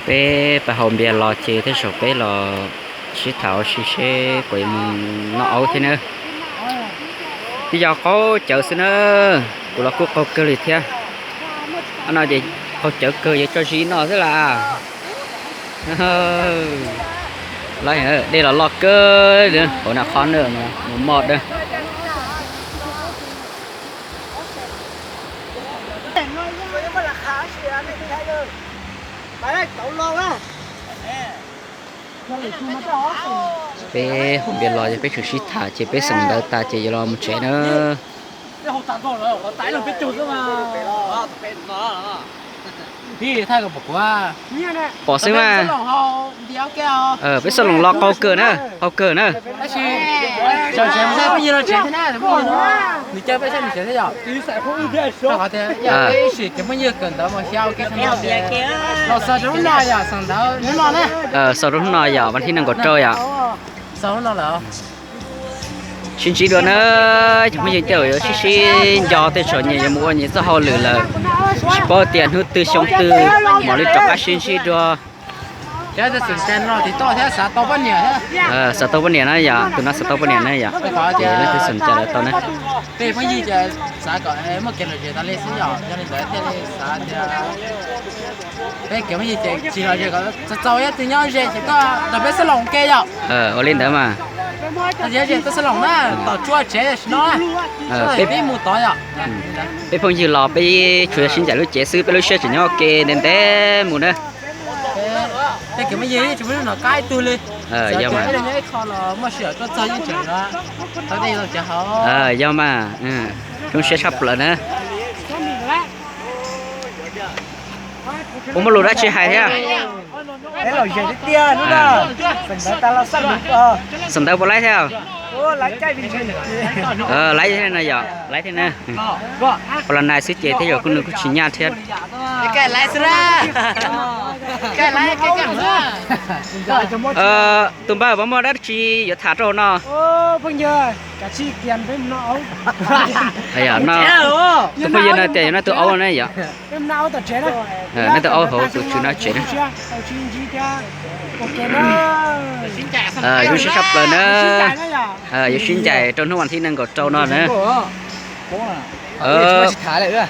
Peb pais haus npias los ces tej zaum peb los sib tham ua si seb puas yuav mus noj aub thiab na. Twb yog qaug cawv xwb na, kuv los kuj qaug kawg li thiab. No ces qaug cawv kawg yuav tso zis noj xwb las. Dej los loj kawg, hauv na qhov na mus moj dawb. Peb haus npias los ces peb tseem sib tham ces peb xeem ntawv tas ces yuav los mus tsev na. Pom xwb mas. Peb xab loos los qaug kawg na, qaug kawg na. Xaus rau hnub no yom, vas thib nees nkaum rau yom. Sib ntsib dua na, cov phooj ywg, tej zaum yuav sib sib nco, tej zaum nyias yuav mus ua nyias txoj hauj lwm lawm, tsis paub tias hnub twg xyoo twg mam li rov qab sib ntsib dua. Xav tau poj niam na yom, tus no xav tau poj niam na yom, ces leej twg xav ncaim los tau na. Peb phooj ywg ces xav kom muaj kev lom zem tas li xwb yom, yog li ntawd thiaj li xav tias peb kev phooj ywg ces tsis lom zem, kom txaus txaus ib tug nyob ze ces koj nrog peb xab loos ke yom. Ua li ntawd mas. Txaus txaus txaus txaus na, tom tsuas tsev no, peb mus tod yom. Peb phooj ywg los peb tsuas yog sib ncaim lub cev xwb, peb lub siab tseem nyob ua ke ntev ntev mus na. Peb kev phooj ywg tsis muaj hnub no qab ib tug li. Yog mas. Muaj sij hawm tuaj txog yeej tseem no, tau tej los tsev hauv. Yog mas, zoo siab tshaj plaws na. Puas muaj lus dab tsi hais thiab? Peb lom zem tiag tiag hnub no. Xeem ntawv tas los xaj lus. Xeem ntawv puas laib thiab? Laib thiab no yom, laib thiab na. Puas los nais xwb ces tej zaum kuj nws kuj tsis nyaj thiab. Tus npawg, puas muaj dab tsi yuav tham rau hauv no? Tus phooj ywg no tias yog noj tus aub na yom. Noj tus aub hauv tus tswv no tsev na. Zoo siab tshaj plaws na. Yuav sib ncaim rau hnub vas thib nees nkaum rau no na.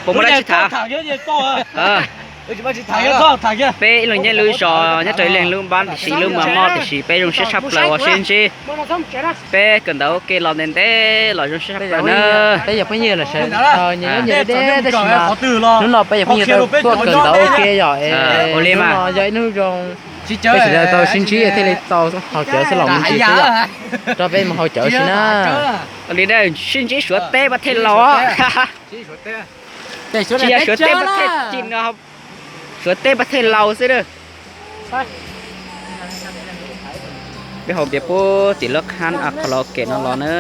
Puas muaj dab tsi tham? Peb ib leeg nyob lub zos nyob rau ib leeg lub npab tiam sis lub mas mob tiam sis peb zoo siab tshaj plaws uas sib ntsib. Peb kawm ntawv ua ke los ntev ntev los zoo siab tshaj plaws na. Peb yog phooj ywg los sawv daws nyob nyias deb deb tab sis mas hnub no peb yog phooj ywg tau tuaj kawm ntawv ua ke yom. Ua li mas, yog ib hnub zoo peb sawv daws tau sib ntsib thiaj li tau haus cawv xab loos me ntsis xwb yom. Rau peb mus haus cawv si na. Ua li sib ntsib Suav teb pas thej laus. Tsis yog Suav teb pas thej cim no, Suav teb pas thej laus xwb na. Peb haus npias pub tim lub qhab karaoke no los na.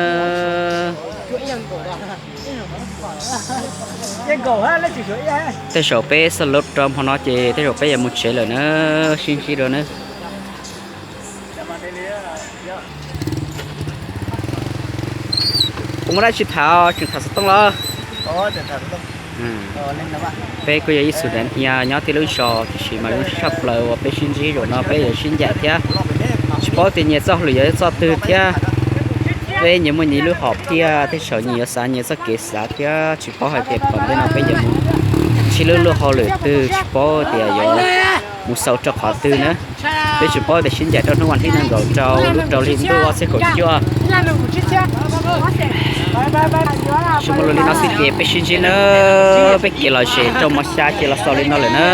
Tej zaum peb xab lub rau hmo no ces tej zaum peb yuav mus tsev lawm na. Sib ntsib dua na. Puas muaj dab tsi tham, tseem tham xov tooj los? Peb kuj yog ib xus dav hnia nyob tib lub zos tiam sis mas zoo siab tshaj plaws uas peb sib ntsib zaum no peb yuav sib ncaim thiab. Tsis paub tias nyias txoj hauj lwm yuav txoj twg thiab. Peb nyias muaj nyias lub hom phiaj, tej zaum nyias yuav xav nyias txoj kev xav thiab tsis paub hais tias tom ntej no peb yuav mus ntsib lub luag hauj lwm twg, tsis paub tias yuav mus xaus rau qhov twg na. Peb tsis paub tias sib ncaim rau hnub vas thib nees nkaum rau lub rau hli ntuj ob txhiab kaum cuaj. Tsuas muaj lus li no xwb ces peb sib ntsib na, peb kev lom zem rau hmo xya ces los xaus li no lawm na.